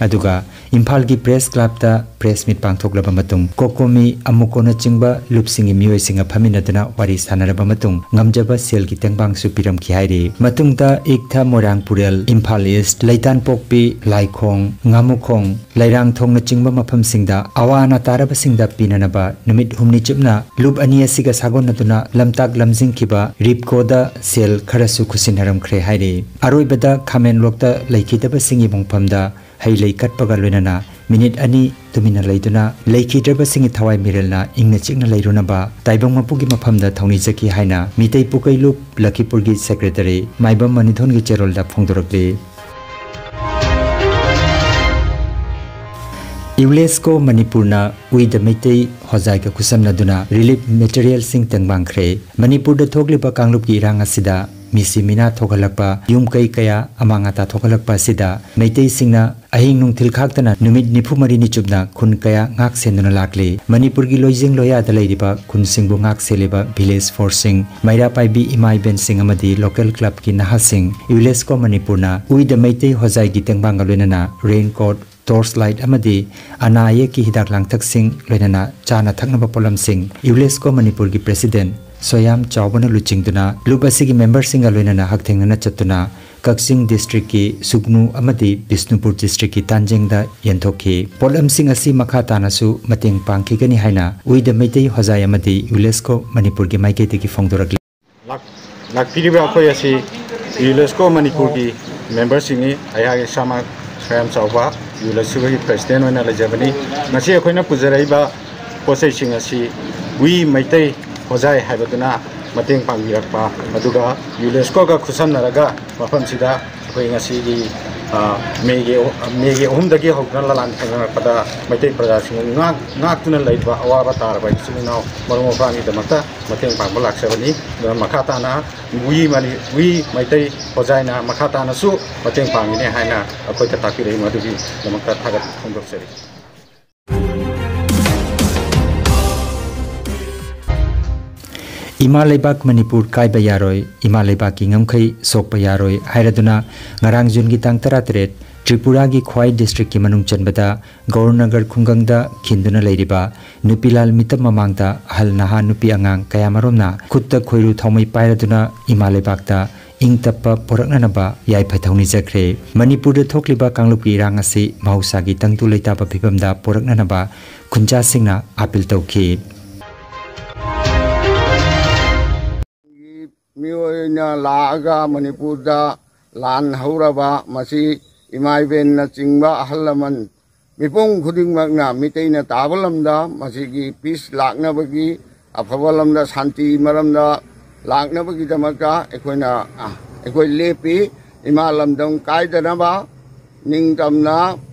ꯑꯗꯨꯒ ꯏꯝꯐꯥꯜꯒꯤ ꯄ꯭ꯔꯦꯁ ꯀ꯭ꯂꯕꯇ ꯄ꯭ꯔꯦꯁ ꯃꯤꯠ ꯄꯥꯡꯊꯣꯛꯂꯕ ꯃꯇꯨꯡ ꯀꯣꯀꯣꯃꯤ ꯑꯃꯨꯀꯣꯅꯆꯤꯡꯕ ꯂꯨꯞꯁꯤꯡꯒꯤ ꯃꯤꯑꯣꯏꯁꯤꯡꯒ ꯐꯝꯃꯤꯟꯅꯗꯨꯅ ꯋꯥꯔꯤ ꯁꯥꯟꯅꯔꯕ ꯃꯇꯨꯡ ꯉꯝꯖꯕ ꯁꯦꯜꯒꯤ ꯇꯦꯡꯕꯥꯡꯁꯨ ꯄꯤꯔꯝꯈꯤ ꯍꯥꯏꯔꯤ꯫ ꯃꯇꯨꯡꯗ ꯏꯛꯊ, ꯃꯣꯏꯔꯥꯡ ꯄꯨꯔꯦꯜ, ꯏꯝꯐꯥꯜ ꯏꯁ, ꯂꯩꯇꯥꯟꯄꯣꯛꯄꯤ, ꯂꯥꯏꯈꯣꯡ, ꯉꯥꯃꯨꯈꯣꯡ, ꯂꯩꯔꯥꯡꯊꯣꯡꯅꯆꯤꯡꯕ ꯃꯐꯝꯁꯤꯡꯗ ꯑꯋꯥ ꯑꯅꯥ ꯇꯥꯔꯕꯁꯤꯡꯗ ꯄꯤꯅꯅꯕ ꯅꯨꯃꯤꯠ ꯍꯨꯝꯅꯤ ꯆꯨꯞꯅ ꯂꯨꯞ ꯑꯅꯤ ꯑꯁꯤꯒ ꯁꯥꯒꯣꯟꯅꯗꯨꯅ ꯂꯝꯇꯥꯛ ꯂꯝꯖꯤꯡꯈꯤꯕ ꯔꯤꯞꯀꯣꯗ ꯁꯦꯜ ꯈꯔꯁꯨ ꯈꯨꯠꯁꯤꯟꯅꯔꯝꯈ꯭ꯔꯦ ꯍꯥꯏꯔꯤ꯫ ꯑꯔꯣꯏꯕꯗ ꯈꯥꯃꯦꯟꯂꯣꯛꯇ ꯂꯩꯈꯤꯗꯕꯁꯤꯡꯒꯤ ꯃꯣꯡꯐꯝꯗ ꯍꯩ ꯂꯩ ꯀꯠꯄꯒ ꯂꯣꯏꯅꯅ ꯃꯤꯅꯤꯠ ꯑꯅꯤ ꯇꯨꯃꯤꯟꯅ ꯂꯩꯗꯨꯅ ꯂꯩꯈꯤꯗ꯭ꯔꯕꯁꯤꯡꯒꯤ ꯊꯋꯥꯏ ꯃꯤꯔꯦꯜꯅ ꯏꯪꯅ ꯆꯤꯛꯅ ꯂꯩꯔꯨꯅꯕ ꯇꯥꯏꯕꯪ ꯃꯄꯨꯒꯤ ꯃꯐꯝꯗ ꯊꯧꯅꯤꯖꯈꯤ ꯍꯥꯏꯅ ꯃꯤꯇꯩ ꯄꯨꯀꯩ ꯂꯨꯞ ꯂꯈꯤꯄꯨꯔꯒꯤ ꯁꯦꯀ꯭ꯔꯦꯇꯔꯤ ꯃꯥꯏꯕꯝ ꯃꯅꯤꯊꯣꯟꯒꯤ ꯆꯦꯔꯣꯜꯗ ꯐꯣꯡꯗꯣꯔꯛꯂꯤ꯫ ꯌꯨꯂꯦꯁꯀꯣ ꯃꯅꯤꯄꯨꯔꯅ ꯎꯏꯗ ꯃꯩꯇꯩ ꯍꯣꯖꯥꯏꯒ ꯈꯨꯠꯁꯝꯅꯗꯨꯅ ꯔꯤꯂꯤꯐ ꯃꯦꯇꯔꯤꯌꯦꯜꯁꯤꯡ ꯇꯦꯡꯕꯥꯡꯈ꯭ꯔꯦ꯫ ꯃꯅꯤꯄꯨꯔꯗ ꯊꯣꯛꯂꯤꯕ ꯀꯥꯡꯂꯨꯞꯀꯤ ꯏꯔꯥꯡ ꯑꯁꯤꯗ ꯃꯤꯁꯤ ꯃꯤꯅꯥ ꯊꯣꯛꯍꯜꯂꯛꯄ, ꯌꯨꯝ ꯀꯩ ꯀꯌꯥ ꯑꯃꯥꯡ ꯑꯇꯥ ꯊꯣꯛꯍꯜꯂꯛꯄ ꯑꯁꯤꯗ ꯃꯩꯇꯩꯁꯤꯡꯅ ꯑꯍꯤꯡ ꯅꯨꯡꯊꯤꯜ ꯈꯥꯛꯇꯅ ꯅꯨꯃꯤꯠ ꯅꯤꯐꯨ ꯃꯔꯤꯅꯤ ꯆꯨꯞꯅ ꯈꯨꯟ ꯀꯌꯥ ꯉꯥꯛ ꯁꯦꯟꯗꯨꯅ ꯂꯥꯛꯂꯤ꯫ ꯃꯅꯤꯄꯨꯔꯒꯤ ꯂꯣꯏꯖꯤꯡ ꯂꯣꯌꯥꯗ ꯂꯩꯔꯤꯕ ꯈꯨꯟꯁꯤꯡꯕꯨ ꯉꯥꯛ ꯁꯦꯜꯂꯤꯕ ꯚꯤꯂꯦꯖ ꯐꯣꯔꯁꯁꯤꯡ, ꯃꯩꯔꯥ ꯄꯥꯏꯕꯤ ꯏꯃꯥ ꯏꯕꯦꯟꯁꯤꯡ ꯑꯃꯗꯤ ꯂꯣꯀꯦꯜ ꯀ꯭ꯂꯕꯀꯤ ꯅꯍꯥꯁꯤꯡ ꯌꯨꯂꯦꯁꯀꯣ ꯃꯅꯤꯄꯨꯔꯅ ꯎꯏꯗ ꯃꯩꯇꯩ ꯍꯣꯖꯥꯏꯒꯤ ꯇꯦꯡꯕꯥꯡꯒ ꯂꯣꯏꯅꯅ ꯔꯦꯟ ꯀꯣꯠ, ꯇꯣꯔꯆ ꯂꯥꯏꯠ ꯑꯃꯗꯤ ꯑꯅꯥ ꯑꯌꯦꯛꯀꯤ ꯍꯤꯗꯥꯛ ꯂꯥꯡꯊꯛꯁꯤꯡ ꯂꯣꯏꯅꯅ ꯆꯥꯅ ꯊꯛꯅꯕ ꯄꯣꯠꯂꯝꯁꯤꯡ ꯌꯨꯂꯦꯁꯀꯣ ꯃꯅꯤꯄꯨꯔꯒꯤ ꯄ꯭ꯔꯦꯁꯤꯗꯦꯟ ꯁꯣꯌꯥꯝ ꯆꯥꯎꯕꯅ ꯂꯨꯆꯤꯡꯗꯨꯅ ꯂꯨꯞ ꯑꯁꯤꯒꯤ ꯃꯦꯝꯕꯔꯁꯤꯡꯒ ꯂꯣꯏꯅꯅ ꯍꯛꯊꯦꯡꯅꯅ ꯆꯠꯇꯨꯅ ꯀꯛꯆꯤꯡ ꯗꯤꯁꯇ꯭ꯔꯤꯛꯀꯤ ꯁꯨꯒꯅꯨ ꯑꯃꯗꯤ ꯕꯤꯁꯅꯨꯄꯨꯔ ꯗꯤꯁꯇ꯭ꯔꯤꯛꯀꯤ ꯇꯥꯟꯖꯦꯡꯗ ꯌꯦꯟꯊꯣꯛꯈꯤ꯫ ꯄꯣꯠꯂꯝꯁꯤꯡ ꯑꯁꯤ ꯃꯈꯥ ꯇꯥꯅꯁꯨ ꯃꯇꯦꯡ ꯄꯥꯡꯈꯤꯒꯅꯤ ꯍꯥꯏꯅ ꯎꯏꯗ ꯃꯩꯇꯩ ꯍꯣꯖꯥꯏ ꯑꯃꯗꯤ ꯌꯨꯂꯦꯁꯀꯣ ꯃꯅꯤꯄꯨꯔꯒꯤ ꯃꯥꯏꯀꯩꯗꯒꯤ ꯐꯣꯡꯗꯣꯔꯛꯂꯤ꯫ ꯂꯥꯛ-, ꯂꯥꯛꯄꯤꯔꯤꯕ ꯑꯩꯈꯣꯏ ꯑꯁꯤ ꯌꯨꯂꯦꯁꯀꯣ ꯃꯅꯤꯄꯨꯔꯒꯤ ꯃꯦꯝꯕꯔꯁꯤꯡꯅꯤ꯫ ꯑꯩꯍꯥꯛ ꯏꯁꯥꯃꯛ ꯁꯣꯌꯥꯝ ꯆꯥꯎꯕ ꯌꯨꯂꯦꯁꯀꯣꯒꯤ ꯄ꯭ꯔꯦꯁꯤꯗꯦꯟ ꯑꯣꯏꯅ ꯂꯩꯖꯕꯅꯤ꯫ ꯉꯁꯤ ꯑꯩꯈꯣꯏꯅ ꯄꯨꯖꯔꯛꯏꯕ ꯄꯣꯠ ꯆꯩꯁꯤꯡ ꯑꯁꯤ ꯋꯤ ꯃꯩꯇꯩ ꯍꯣꯖꯥꯏ ꯍꯥꯏꯕꯗꯨꯅ ꯃꯇꯦꯡ ꯄꯥꯡꯕꯤꯔꯛꯄ, ꯑꯗꯨꯒ ꯌꯨꯂꯦꯁꯀꯣꯒ ꯈꯨꯠꯁꯝꯅꯔꯒ ꯃꯐꯝꯁꯤꯗ ꯑꯩꯈꯣꯏ ꯉꯁꯤꯒꯤ, ꯃꯦꯒꯤ ꯃꯦꯒꯤ ꯑꯍꯨꯝꯗꯒꯤ ꯍꯧꯗꯨꯅ ꯂꯥꯂꯥꯟ ꯊꯦꯡꯅꯔꯛꯄꯗ ꯃꯩꯇꯩ ꯄ꯭ꯔꯖꯥꯁꯤꯡꯕꯨ ꯉꯥꯛ ꯉꯥꯛꯇꯨꯅ ꯂꯩꯕ ꯑꯋꯥꯕ ꯇꯥꯔꯕ ꯏꯆꯤꯜ ꯏꯅꯥꯎ ꯃꯔꯨꯞ ꯃꯄꯥꯡꯒꯤꯗꯃꯛꯇ ꯃꯇꯦꯡ ꯄꯥꯡꯕ ꯂꯥꯛꯆꯕꯅꯤ꯫ ꯑꯗꯨꯅ ꯃꯈꯥ ꯇꯥꯅ ꯋꯤ ꯃꯅꯤ ꯋꯤ ꯃꯩꯇꯩ ꯍꯣꯖꯥꯏꯅ ꯃꯈꯥ ꯇꯥꯅꯁꯨ ꯃꯇꯦꯡ ꯄꯥꯡꯒꯅꯤ ꯍꯥꯏꯅ ꯑꯩꯈꯣꯏꯗ ꯇꯥꯛꯄꯤꯔꯛꯏ, ꯃꯗꯨꯒꯤꯗꯃꯛꯇ ꯊꯥꯒꯠ ꯐꯣꯡꯗꯣꯛꯆꯔꯤ꯫ ꯏꯃꯥ ꯂꯩꯕꯥꯛ ꯃꯅꯤꯄꯨꯔ ꯀꯥꯏꯕ ꯌꯥꯔꯣꯏ, ꯏꯃꯥ ꯂꯩꯕꯥꯛꯀꯤ ꯉꯝꯈꯩ ꯁꯣꯛꯄ ꯌꯥꯔꯣꯏ ꯍꯥꯏꯔꯗꯨꯅ ꯉꯔꯥꯡ ꯖꯨꯟꯒꯤ ꯇꯥꯡ ꯇꯔꯥꯇꯔꯦꯠ ꯇ꯭ꯔꯤꯄꯨꯔꯥꯒꯤ ꯈ꯭ꯋꯥꯏ ꯗꯤꯁꯇ꯭ꯔꯤꯛꯀꯤ ꯃꯅꯨꯡ ꯆꯟꯕꯗ ꯒꯧꯔꯅꯒꯔ ꯈꯨꯡꯒꯪꯗ ꯈꯤꯟꯗꯨꯅ ꯂꯩꯔꯤꯕ ꯅꯨꯄꯤꯂꯥꯜ ꯃꯤꯇꯝ ꯃꯃꯥꯡꯗ ꯑꯍꯜ ꯅꯍꯥ ꯅꯨꯄꯤ ꯑꯉꯥꯡ ꯀꯌꯥꯃꯔꯨꯝꯅ ꯈꯨꯠꯇ ꯈꯣꯏꯔꯨ ꯊꯥꯎꯃꯩ ꯄꯥꯏꯔꯗꯨꯅ ꯏꯃꯥ ꯂꯩꯕꯥꯛꯇ ꯏꯪ ꯇꯞꯄ ꯄꯣꯔꯛꯅꯅꯕ ꯌꯥꯏꯐ ꯊꯧꯅꯤꯖꯈ꯭ꯔꯦ꯫ ꯃꯅꯤꯄꯨꯔꯗ ꯊꯣꯛꯂꯤꯕ ꯀꯥꯡꯂꯨꯞꯀꯤ ꯏꯔꯥꯡ ꯑꯁꯤ ꯃꯍꯧꯁꯥꯒꯤ ꯇꯪꯗꯨ ꯂꯩꯇꯥꯕ ꯐꯤꯕꯝꯗ ꯄꯣꯔꯛꯅꯅꯕ ꯈꯨꯟꯖꯥꯁꯤꯡꯅ ꯑꯥꯄꯤꯜ ꯇꯧꯈꯤ꯫ ꯃꯤꯑꯣꯏꯅ ꯂꯥꯛꯑꯒ ꯃꯅꯤꯄꯨꯔꯗ ꯂꯥꯟ ꯍꯧꯔꯕ ꯃꯁꯤ ꯏꯃꯥ ꯏꯕꯦꯟꯅꯆꯤꯡꯕ ꯑꯍꯜ ꯂꯃꯟ ꯃꯤꯄꯨꯝ ꯈꯨꯗꯤꯡꯃꯛꯅ ꯃꯤꯇꯩꯅ ꯇꯥꯕ ꯂꯝꯗ ꯃꯁꯤꯒꯤ ꯄꯤꯁ ꯂꯥꯛꯅꯕꯒꯤ, ꯑꯐꯕ ꯂꯝꯗ ꯁꯥꯟꯇꯤ ꯃꯔꯝꯗ ꯂꯥꯛꯅꯕꯒꯤꯗꯃꯛꯇ ꯑꯩꯈꯣꯏꯅ ꯑꯩꯈꯣꯏ ꯂꯦꯞꯄꯤ꯫ ꯏꯃꯥ ꯂꯝꯗꯝ ꯀꯥꯏꯗꯅꯕ ꯅꯤꯡꯇꯝꯅ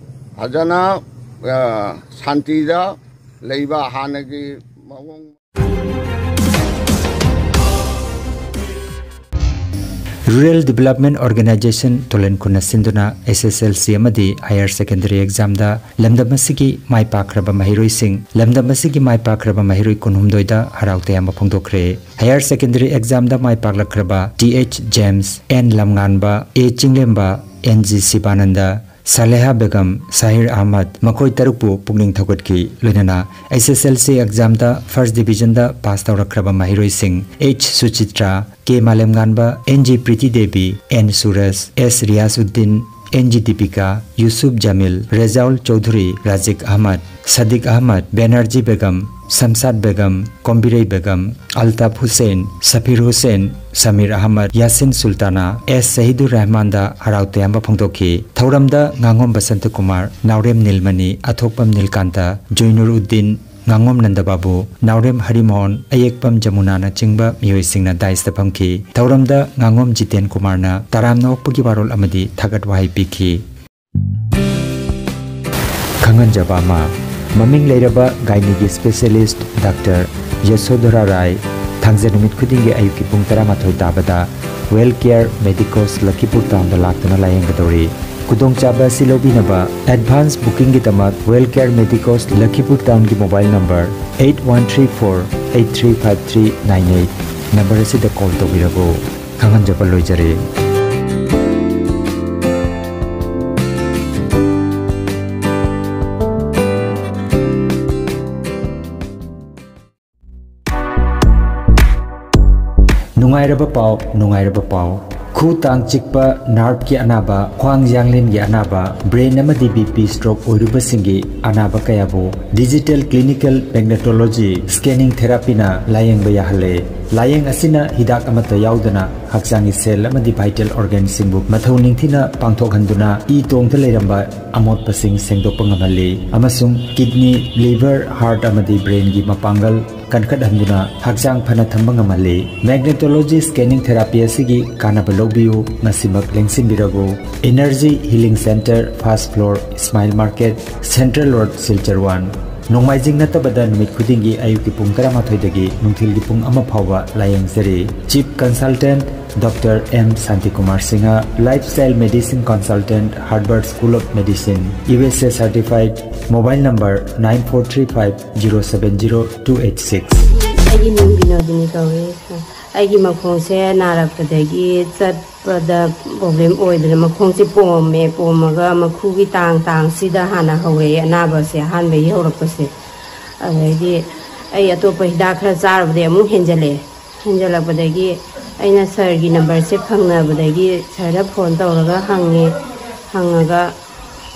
ꯐꯖꯅ ꯁꯥꯟꯇꯤꯗ ꯂꯩꯕ ꯍꯥꯟꯅꯒꯤ ꯃꯑꯣꯡ꯫ Rural Development Organization ꯇꯣꯂꯦꯟ ꯈꯨꯟꯅ ꯁꯤꯟꯗꯨꯅ S S L C ꯑꯃꯗꯤ Higher Secondary Examꯗ ꯂꯝꯗꯝ ꯑꯁꯤꯒꯤ ꯃꯥꯏ ꯄꯥꯛꯈ꯭ꯔꯕ ꯃꯍꯩꯔꯣꯏꯁꯤꯡ, ꯂꯝꯗꯝ ꯑꯁꯤꯒꯤ ꯃꯥꯏ ꯄꯥꯛꯈ꯭ꯔꯕ ꯃꯍꯩꯔꯣꯏ ꯀꯨꯟꯍꯨꯝꯗꯣꯏꯗ ꯍꯔꯥꯎ ꯇꯌꯥꯝꯕ ꯐꯣꯡꯗꯣꯛꯈ꯭ꯔꯦ꯫ Higher Secondary Examꯗ my ꯄꯥꯛꯂꯛꯈ꯭ꯔꯕ T H James, N ꯂꯝꯉꯥꯟꯕ, A ꯆꯤꯡꯂꯦꯝꯕ, N G Sivananda, ꯁꯥꯂꯦꯍꯥ Begum, ꯁꯥꯍꯤꯔ Ahmad, ꯃꯈꯣꯏ ꯇꯔꯨꯛꯄꯨ ꯄꯨꯛꯅꯤꯡ ꯊꯧꯒꯠꯈꯤ꯫ ꯂꯣꯏꯅꯅ S S L C Examꯗ First Divisionꯗ ꯄꯥꯁ ꯇꯧꯔꯛꯈ꯭ꯔꯕ ꯃꯍꯩꯔꯣꯏꯁꯤꯡ H ꯁꯨꯆꯤꯇ꯭ꯔꯥ, K ꯃꯥꯂꯦꯝꯉꯥꯟꯕ, N G Preeti Devi, N ꯁꯨꯔꯖ, S Riyaz Uddin, N G Deepika, Yusuf ꯖꯃꯤꯜ, ꯔꯦꯖꯥꯎꯜ Chaudhuri, ꯔꯥꯖꯤꯛ Ahmad, ꯁꯗꯤꯛ Ahmad, Banerjee Begum, Shamshad Begum, ꯀꯣꯝꯕꯤꯔꯩ ꯕꯦꯒꯝ, ꯑꯜꯇꯥꯐ ꯍꯨꯁꯦꯟ, ꯁꯐꯤꯔ ꯍꯨꯁꯦꯟ, ꯁꯃꯤꯔ ꯑꯍꯃꯗ, ꯌꯥꯁꯤꯟ ꯁꯨꯜꯇꯥꯅꯥ, S ꯁꯍꯤꯗꯨꯔ ꯔꯍꯃꯥꯟꯗ ꯍꯔꯥꯎ ꯇꯌꯥꯝꯕ ꯐꯣꯡꯗꯣꯛꯈꯤ꯫ ꯊꯧꯔꯝꯗ ꯉꯥꯉꯣꯝ ꯕꯁꯟꯇ ꯀꯨꯃꯥꯔ, ꯅꯥꯎꯔꯦꯝ ꯅꯤꯜꯃꯅꯤ, ꯑꯊꯣꯛꯄꯝ ꯅꯤꯜꯀꯥꯟꯇ, ꯖꯣꯏꯅꯨꯔ ꯎꯗꯤꯟ, ꯉꯥꯉꯣꯝ ꯅꯟꯗꯕꯥꯕꯨ, ꯅꯥꯎꯔꯦꯝ ꯍꯔꯤꯃꯣꯍꯟ, ꯑꯌꯦꯛꯄꯝ ꯖꯃꯨꯅꯥꯅꯆꯤꯡꯕ ꯃꯤꯑꯣꯏꯁꯤꯡꯅ ꯗꯥꯏꯁꯇ ꯐꯝꯈꯤ꯫ ꯊꯧꯔꯝꯗ ꯉꯥꯉꯣꯝ ꯖꯤꯇꯦꯟ ꯀꯨꯃꯥꯔꯅ ꯇꯔꯥꯝꯅ ꯑꯣꯛꯄꯒꯤ ꯋꯥꯔꯣꯜ ꯑꯃꯗꯤ ꯊꯥꯒꯠ ꯋꯥꯍꯩ ꯄꯤꯈꯤ꯫ ꯈꯪꯍꯟꯖꯕ ꯑꯃ, ꯃꯃꯤꯡ ꯂꯩꯔꯕ ꯒꯥꯏꯅꯤꯒꯤ ꯁ꯭ꯄꯦꯁꯤꯌꯦꯂꯤꯁꯠ ꯗꯥꯛꯇꯔ ꯌꯁꯣꯙꯔꯥ ꯔꯥꯏ ꯊꯥꯡꯖ ꯅꯨꯃꯤꯠ ꯈꯨꯗꯤꯡꯒꯤ ꯑꯌꯨꯛꯀꯤ ꯄꯨꯡ ꯇꯔꯥꯃꯥꯊꯣꯏ ꯇꯥꯕꯗ ꯋꯦꯜ ꯀꯦꯌꯔ ꯃꯦꯗꯤꯀꯣꯁ ꯂꯈꯤꯄꯨꯔ ꯇꯥꯎꯟꯗ ꯂꯥꯛꯇꯨꯅ ꯂꯥꯌꯦꯡꯒꯗꯧꯔꯤ꯫ ꯈꯨꯗꯣꯡꯆꯥꯕ ꯑꯁꯤ ꯂꯧꯕꯤꯅꯕ ꯑꯦꯗꯚꯥꯟꯁ ꯕꯨꯀꯤꯡꯒꯤꯗꯃꯛ ꯋꯦꯜ ꯀꯦꯌꯔ ꯃꯦꯗꯤꯀꯣꯁ ꯂꯈꯤꯄꯨꯔ ꯇꯥꯎꯟꯒꯤ mobile number eight one three four eight three five three nine eight number ꯑꯁꯤꯗ ꯀꯣꯜ ꯇꯧꯕꯤꯔꯛꯎ꯫ ꯈꯪꯍꯟꯖꯕ ꯂꯣꯏꯖꯔꯦ꯫ ꯅꯨꯡꯉꯥꯏꯔꯕ ꯄꯥꯎ, ꯅꯨꯡꯉꯥꯏꯔꯕ ꯄꯥꯎ꯫ ꯈꯨ ꯇꯥꯡ ꯆꯤꯛꯄ, ꯅꯥꯔꯚꯀꯤ ꯑꯅꯥꯕ, ꯈ꯭ꯋꯥꯡ ꯌꯥꯡꯂꯦꯟꯒꯤ ꯑꯅꯥꯕ, ꯕ꯭ꯔꯦꯟ ꯑꯃꯗꯤ ꯕꯤ ꯄꯤ ꯁ꯭ꯇ꯭ꯔꯣꯛ ꯑꯣꯏꯔꯨꯕꯁꯤꯡꯒꯤ ꯑꯅꯥꯕ ꯀꯌꯥꯕꯨ ꯗꯤꯖꯤꯇꯦꯜ ꯀ꯭ꯂꯤꯅꯤꯀꯦꯜ ꯃꯦꯒꯅꯦꯇꯣꯂꯣꯖꯤ ꯁ꯭ꯀꯦꯅꯤꯡ ꯊꯦꯔꯥꯄꯤꯅ ꯂꯥꯌꯦꯡꯕ ꯌꯥꯍꯜꯂꯦ꯫ ꯂꯥꯌꯦꯡ ꯑꯁꯤꯅ ꯍꯤꯗꯥꯛ ꯑꯃꯠꯇ ꯌꯥꯎꯗꯅ ꯍꯛꯆꯥꯡꯒꯤ ꯁꯦꯜ ꯑꯃꯗꯤ ꯚꯥꯏꯇꯦꯜ ꯑꯣꯔꯒꯥꯟꯁꯤꯡꯕꯨ ꯃꯊꯧ ꯅꯤꯡꯊꯤꯅ ꯄꯥꯡꯊꯣꯛꯍꯟꯗꯨꯅ ꯏ ꯇꯣꯡꯗ ꯂꯩꯔꯝꯕ ꯑꯃꯣꯠꯄꯁꯤꯡ ꯁꯦꯡꯗꯣꯛꯄ ꯉꯝꯍꯜꯂꯤ ꯑꯃꯁꯨꯡ ꯀꯤꯗꯅꯤ, ꯂꯤꯚꯔ, ꯍꯥꯔꯠ ꯑꯃꯗꯤ ꯕ꯭ꯔꯦꯟꯒꯤ ꯃꯄꯥꯡꯒꯜ ꯀꯟꯈꯠꯍꯟꯗꯨꯅ ꯍꯛꯆꯥꯡ ꯐꯅ ꯊꯝꯕ ꯉꯝꯍꯜꯂꯤ꯫ ꯃꯦꯒꯅꯦꯇꯣꯂꯣꯖꯤ ꯁ꯭ꯀꯦꯅꯤꯡ ꯊꯦꯔꯥꯄꯤ ꯑꯁꯤꯒꯤ ꯀꯥꯟꯅꯕ ꯂꯧꯕꯤꯌꯨ꯫ ꯉꯁꯤꯃꯛ ꯂꯦꯡꯁꯤꯟꯕꯤꯔꯕꯨ꯫ Energy healing centre, first floor, Ismail market, central road, Silchar one. Nongmaijing ꯅꯠꯇꯕꯗ ꯅꯨꯃꯤꯠ ꯈꯨꯗꯤꯡꯒꯤ ꯑꯌꯨꯛꯀꯤ ꯄꯨꯡ ꯇꯔꯥꯃꯥꯊꯣꯏꯗꯒꯤ ꯅꯨꯡꯊꯤꯜꯒꯤ ꯄꯨꯡ ꯑꯃ ꯐꯥꯎꯕ ꯂꯥꯌꯦꯡꯖꯔꯤ꯫ Chief consultant doctor M Shantikumar Singh, lifestyle medicine consultant, Harvard school of medicine, U S A certified, mobile number nine four three five zero seven zero two eight six꯫ ꯑꯩꯒꯤ ꯃꯤꯡ ꯕꯤꯅꯣꯗꯤꯅꯤ ꯀꯧꯏ꯫ ꯑꯩꯒꯤ ꯃꯈꯣꯡꯁꯦ ꯅꯥꯔꯛꯄꯗꯒꯤ ꯆꯠꯄꯗ ꯄ꯭ꯔꯣꯕ꯭ꯂꯦꯝ ꯑꯣꯏꯗꯅ ꯃꯈꯣꯡꯁꯦ ꯄꯣꯝꯃꯦ꯫ ꯄꯣꯝꯃꯒ ꯃꯈꯨꯒꯤ ꯇꯥꯡ ꯇꯥꯡꯁꯤꯗ ꯍꯥꯟꯅ ꯍꯧꯔꯛꯑꯦ ꯑꯅꯥꯕꯁꯦ, ꯑꯍꯥꯟꯕꯒꯤ ꯍꯧꯔꯛꯄꯁꯦ꯫ ꯑꯗꯩꯗꯤ ꯑꯩ ꯑꯇꯣꯞꯄ ꯍꯤꯗꯥꯛ ꯈꯔ ꯆꯥꯔꯨꯕꯗꯒꯤ ꯑꯃꯨꯛ ꯍꯦꯟꯖꯜꯂꯛꯑꯦ꯫ ꯍꯦꯟꯖꯜꯂꯛꯄꯗꯒꯤ ꯑꯩꯅ ꯁꯥꯔꯒꯤ ꯅꯝꯕꯔꯁꯦ ꯐꯪꯅꯕꯗꯒꯤ ꯁꯥꯔꯗ ꯐꯣꯟ ꯇꯧꯔꯒ ꯍꯪꯉꯦ꯫ ꯍꯪꯉꯒ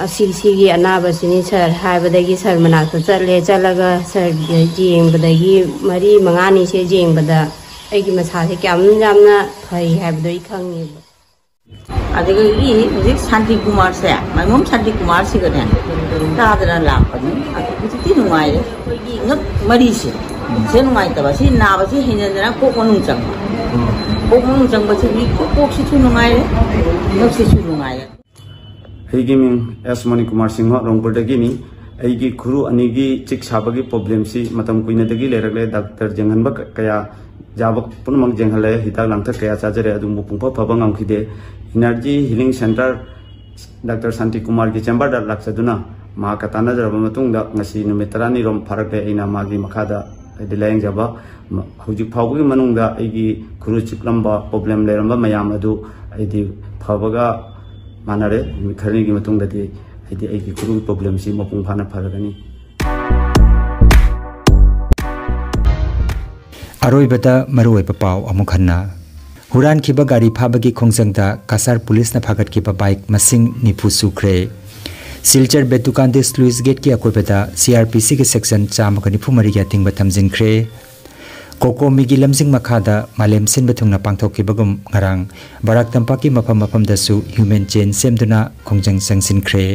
"ꯑꯁꯤ, ꯁꯤꯒꯤ ꯑꯅꯥꯕꯁꯤꯅꯤ ꯁꯥꯔ" ꯍꯥꯏꯕꯗꯒꯤ ꯁꯥꯔ ꯃꯅꯥꯛꯇ ꯆꯠꯂꯦ꯫ ꯆꯠꯂꯒ ꯁꯥꯔꯒꯤ ꯌꯦꯡꯕꯗꯒꯤ ꯃꯔꯤ ꯃꯉꯥꯅꯤꯁꯦ ꯌꯦꯡꯕꯗ ꯑꯩꯒꯤ ꯃꯁꯥꯁꯦ ꯀꯌꯥꯝ ꯌꯥꯝꯅ ꯐꯩ ꯍꯥꯏꯕꯗꯣ ꯑꯩ ꯈꯪꯉꯦꯕ꯫ ꯑꯗꯨꯗꯒꯤ ꯍꯧꯖꯤꯛ ꯁꯥꯟꯇꯤ ꯀꯨꯃꯥꯔꯁꯦ, ꯃꯥꯏꯃꯣꯝ ꯁꯥꯟꯇꯤ ꯀꯨꯃꯥꯔꯁꯤꯒꯅꯦ ꯇꯥꯗꯅ ꯂꯥꯛꯄꯅꯤ꯫ ꯑꯗꯨ ꯍꯧꯖꯤꯛꯇꯤ ꯅꯨꯡꯉꯥꯏꯔꯦ꯫ ꯑꯩꯈꯣꯏꯒꯤ ꯉꯛ ꯃꯔꯤꯁꯦ ꯁꯤ ꯅꯨꯡꯉꯥꯏꯇꯕ, ꯁꯤ ꯅꯥꯕꯁꯤ ꯍꯦꯟꯖꯟꯗꯅ ꯀꯣꯛ ꯃꯅꯨꯡ ꯆꯪꯕ꯫ ꯀꯣꯛ ꯃꯅꯨꯡ ꯆꯪꯕꯁꯤꯗꯤ ꯀꯣꯛꯁꯤꯁꯨ ꯅꯨꯡꯉꯥꯏꯔꯦ, ꯉꯛꯁꯤꯁꯨ ꯅꯨꯡꯉꯥꯏꯔꯦ꯫ ꯑꯩꯒꯤ ꯃꯤꯡ ꯑꯦꯁ ꯃꯅꯤꯀꯨꯃꯥꯔ ꯁꯤꯡꯍ, ꯔꯣꯡꯄꯨꯔꯗꯒꯤꯅꯤ꯫ ꯑꯩꯒꯤ ꯈꯨꯔꯨ ꯑꯅꯤꯒꯤ ꯆꯤꯛ ꯁꯥꯕꯒꯤ ꯄ꯭ꯔꯣꯕ꯭ꯂꯦꯝꯁꯤ ꯃꯇꯝ ꯀꯨꯏꯅꯗꯒꯤ ꯂꯩꯔꯛꯂꯦ꯫ ꯗꯥꯛꯇꯔ ꯌꯦꯡꯍꯟꯕ ꯀ-, ꯀꯌꯥ ꯌꯥꯕ ꯄꯨꯝꯅꯃꯛ ꯌꯦꯡꯍꯜꯂꯦ, ꯍꯤꯗꯥꯛ ꯂꯥꯡꯊꯛ ꯀꯌꯥ ꯆꯥꯖꯔꯦ, ꯑꯗꯨꯕꯨ ꯄꯨꯡꯐ ꯐꯕ ꯉꯝꯈꯤꯗꯦ꯫ ꯏꯅꯔꯖꯤ ꯍꯤꯂꯤꯡ ꯁꯦꯟꯇꯔ ꯗꯥꯛꯇꯔ ꯁꯥꯟꯇꯤ ꯀꯨꯃꯥꯔꯒꯤ ꯆꯦꯝꯕꯔꯗ ꯂꯥꯛꯆꯗꯨꯅ ꯃꯍꯥꯛꯀ ꯇꯥꯟꯅꯖꯔꯕ ꯃꯇꯨꯡꯗ ꯉꯁꯤ ꯅꯨꯃꯤꯠ ꯇꯔꯥꯅꯤꯔꯣꯝ ꯐꯥꯔꯛꯂꯦ ꯑꯩꯅ ꯃꯥꯒꯤ ꯃꯈꯥꯗ ꯍꯥꯏꯗꯤ ꯂꯥꯌꯦꯡꯖꯕ꯫ ꯃ-, ꯍꯧꯖꯤꯛ ꯐꯥꯎꯕꯒꯤ ꯃꯅꯨꯡꯗ ꯑꯩꯒꯤ ꯈꯨꯔꯨ ꯆꯤꯛꯂꯝꯕ, ꯄ꯭ꯔꯣꯕ꯭ꯂꯦꯝ ꯂꯩꯔꯝꯕ ꯃꯌꯥꯝ ꯑꯗꯨ ꯑꯩꯗꯤ ꯐꯕꯒ ꯃꯥꯟꯅꯔꯦ꯫ ꯅꯨꯃꯤꯠ ꯈꯔꯅꯤꯒꯤ ꯃꯇꯨꯡꯗꯗꯤ ꯍꯥꯏꯗꯤ ꯑꯩꯒꯤ ꯈꯨꯔꯨꯒꯤ ꯄ꯭ꯔꯣꯕ꯭ꯂꯦꯝꯁꯤ ꯃꯄꯨꯡ ꯐꯥꯅ ꯐꯔꯒꯅꯤ꯫ ꯑꯔꯣꯏꯕꯗ ꯃꯔꯨꯑꯣꯏꯕ ꯄꯥꯎ ꯑꯃꯨꯛ ꯍꯟꯅ꯫ ꯍꯨꯔꯥꯟꯈꯤꯕ ꯒꯥꯔꯤ ꯐꯥꯕꯒꯤ ꯈꯣꯡꯖꯪꯗ ꯀꯁꯥꯔ ꯄꯨꯂꯤꯁꯅ ꯐꯥꯒꯠꯈꯤꯕ ꯕꯥꯏꯛ ꯃꯁꯤꯡ ꯅꯤꯐꯨ ꯁꯨꯈ꯭ꯔꯦ꯫ ꯁꯤꯜꯆꯔ ꯕꯦꯇꯨꯀꯥꯟꯗꯦ ꯁ꯭ꯂꯨꯏꯁ ꯒꯦꯠꯀꯤ ꯑꯀꯣꯏꯕꯗ ꯁꯤ ꯑꯥꯔ ꯄꯤ ꯁꯤꯒꯤ ꯁꯦꯛꯁꯟ ꯆꯥꯝꯃꯒ ꯅꯤꯐꯨ ꯃꯔꯤꯒꯤ ꯑꯊꯤꯡꯕ ꯊꯝꯖꯤꯟꯈ꯭ꯔꯦ꯫ ꯀꯣꯀꯣꯃꯤꯒꯤ ꯂꯝꯖꯤꯡ ꯃꯈꯥꯗ ꯃꯥꯂꯦꯝ ꯁꯤꯟꯕ ꯊꯨꯡꯅ ꯄꯥꯡꯊꯣꯛꯈꯤꯕꯒꯨꯝ ꯉꯔꯥꯡ ꯕꯔꯥꯛ ꯇꯝꯄꯥꯛꯀꯤ ꯃꯐꯝ ꯃꯐꯝꯗꯁꯨ ꯍ꯭ꯌꯨꯃꯦꯟ ꯆꯦꯟ ꯁꯦꯝꯗꯨꯅ ꯈꯣꯡꯖꯪ ꯆꯪꯁꯤꯟꯈ꯭ꯔꯦ꯫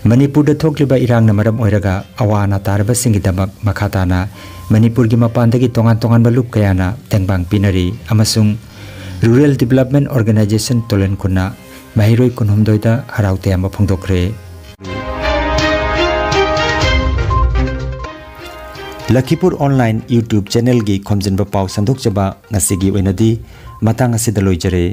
ꯃꯅꯤꯄꯨꯔꯗ ꯊꯣꯛꯂꯤꯕ ꯏꯔꯥꯡꯅ ꯃꯔꯝ ꯑꯣꯏꯔꯒ ꯑꯋꯥ ꯑꯅꯥ ꯇꯥꯔꯕꯁꯤꯡꯒꯤꯗꯃꯛ ꯃꯈꯥ ꯇꯥꯅ ꯃꯅꯤꯄꯨꯔꯒꯤ ꯃꯄꯥꯟꯗꯒꯤ ꯇꯣꯉꯥꯟ ꯇꯣꯉꯥꯟꯕ ꯂꯨꯞ ꯀꯌꯥꯅ ꯇꯦꯡꯕꯥꯡ ꯄꯤꯅꯔꯤ ꯑꯃꯁꯨꯡ Rural Development Organisation ꯇꯣꯂꯦꯟ ꯈꯨꯟꯅ ꯃꯍꯩꯔꯣꯏ ꯀꯨꯟꯍꯨꯝꯗꯣꯏꯗ ꯍꯔꯥꯎ ꯇꯌꯥꯝꯕ ꯐꯣꯡꯗꯣꯛꯈ꯭ꯔꯦ꯫ ꯂꯈꯤꯄꯨꯔ ꯑꯣꯟꯂꯥꯏꯟ YouTube ꯆꯦꯅꯦꯜꯒꯤ ꯈꯣꯝꯖꯤꯟꯕ ꯄꯥꯎ ꯁꯟꯗꯣꯛꯆꯕ ꯉꯁꯤꯒꯤ ꯑꯣꯏꯅꯗꯤ ꯃꯇꯥꯡ ꯑꯁꯤꯗ ꯂꯣꯏꯖꯔꯦ꯫